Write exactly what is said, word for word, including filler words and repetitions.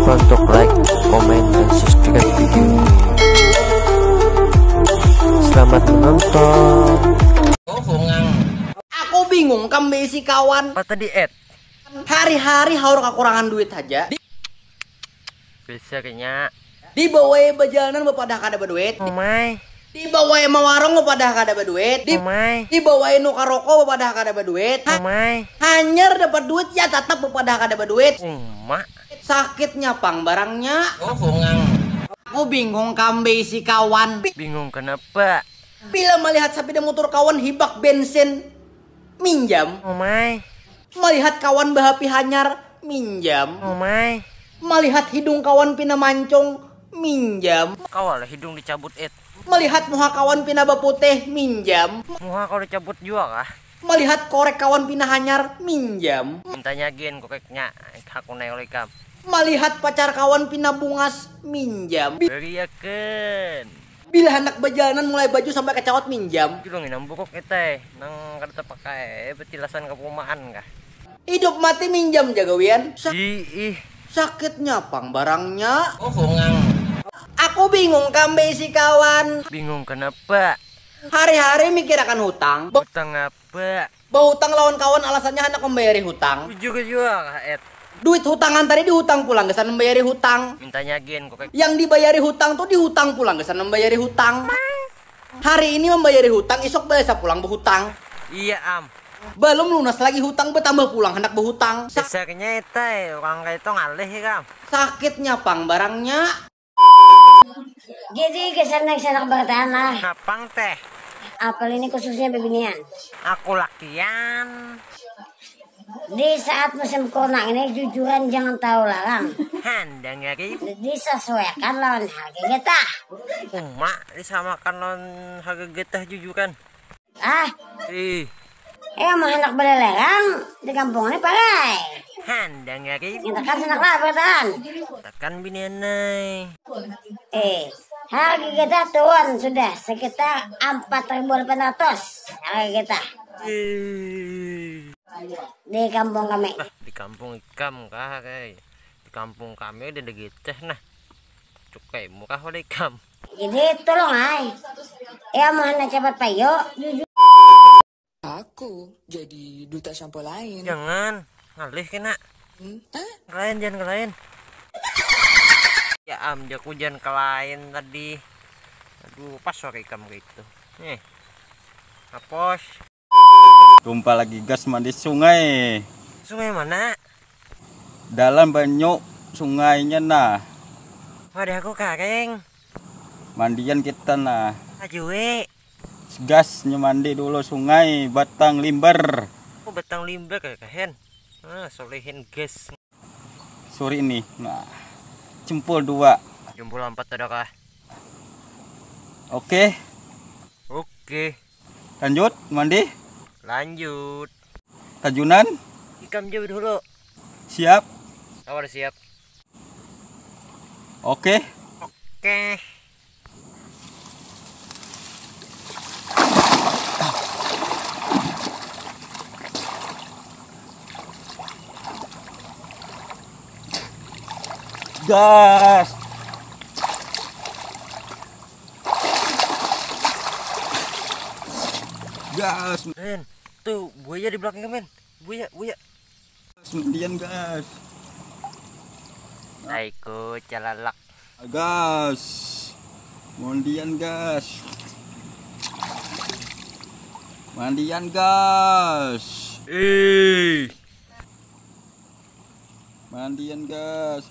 lupa untuk like, komen, dan subscribe video ini. Selamat menonton. Aku bingung kambisi kawan. Apa tadi, Ed? Hari-hari haur kakurangan duit haja. Bisa kayaknya. Dibawai bajalanan bapadah kada baduit. Oh my. Dibawai mawarung bapadah kada baduit. Di, Oh my. Dibawai nukar rokok bapadah kada baduit. Oh my. Hanyar dapat duit ya tatap bapadah kada baduit. Uma. Sakitnya pang barangnya. Aku bingung kambisi kawan. Bingung kenapa? Bila malihat sapida mutur kawan hibak bensin, minjam. Oh my. Malihat kawan bahapi hanyar, minjam. Oh my. Malihat hidung kawan pina mancung, minjam. Kawala hidung dicabut, Ed. Malihat muha kawan pina baputih, minjam. Muha kau dicabut jua kah? Malihat korek kawan pina hanyar, minjam. Mintanya gin kokeknya. Aku naik oleh kam. Malihat pacar kawan pina bungas, minjam. Bi- Beriakan. Bila handak bajalanan mulai baju sampai kacawat, minjam. Julung inam bukuk kita, eh. Nang kada tapakai, eh, betilasan ka pumaan kah? Hidup mati minjam ja gawian. Sa- Ih, ih. Sakitnya pang barangnya. Aku bingung kambisi kawan. Bingung kenapa? Hari-hari mikirakan hutang. Ba- Utang apa? Bahutang lawan kawan alasannya handak membayari hutang. Juga jua kah, Ed? Duit hutangan tadi dihutang pulang gasan membayari hutang. Mintanya gin kokek. Yang dibayari hutang tuh dihutang pulang gasan membayari hutang. Hari ini membayari hutang, isuk biasa pulang berhutang. Iya, am. Belum lunas lagi hutang, bertambah pulang hendak berhutang. Sa- Dasarnya itu, eh, orang kayak itu ngalih ya, kam. Sakitnya pang barangnya. Jadi kesan yang sanak bertanah. Napang teh. Apel ini khususnya bebinian. Aku lakian. Di saat musim corona ini jujuran jangan tahu larang. Handang ya, Ri. Disesuaikan lawan harga getah. Uma disamakan lawan harga getah jujuran. Ah, Ih, eh mau anak belelerang di kampung ini parai. Handang ya, Ri. Kita kan sanak lah bertahan. Tekan binian, nai. Eh, harga getah turun sudah sekitar empat ribu delapan ratus harga getah Ih. Di kampung kami. Di kampung ikam kah, Rai? Di kampung kami ada getah, nah. Cukai murah oleh ikam. Jadi tolong ai. Ya mau hendak cepat payo. Aku jadi duta shampoo lain. Jangan, ngalih kena. Hmm? Hah? Kelain, jangan kelain. Ya am, jaku jangan kelain tadi. Aduh, pas suara ikam kayak itu. Nih. Hapus. Tumpah lagi gas mandi sungai. Sungai mana? Dalam banyu sungainya nah. Wadah aku karing. Mandian kita nah. Ajui. Gasnya mandi dulu sungai Batang Limber. Oh, batang limber ya, kahen. Ah, solehin gas. Suri ini. Nah. Jempol dua. Jempol empat ada kah? Oke, Oke, lanjut mandi. Lanjut. Tajunan. Ikam jawab dulu. Siap. Awal siap. Oke. Oke. Gas. Gas. Men, tuh buaya di belakang, men. Buaya, buaya. Gas, mandian gas. Aiku calalak. Gas. Mandian gas. Mandian gas. Eh. Mandian gas.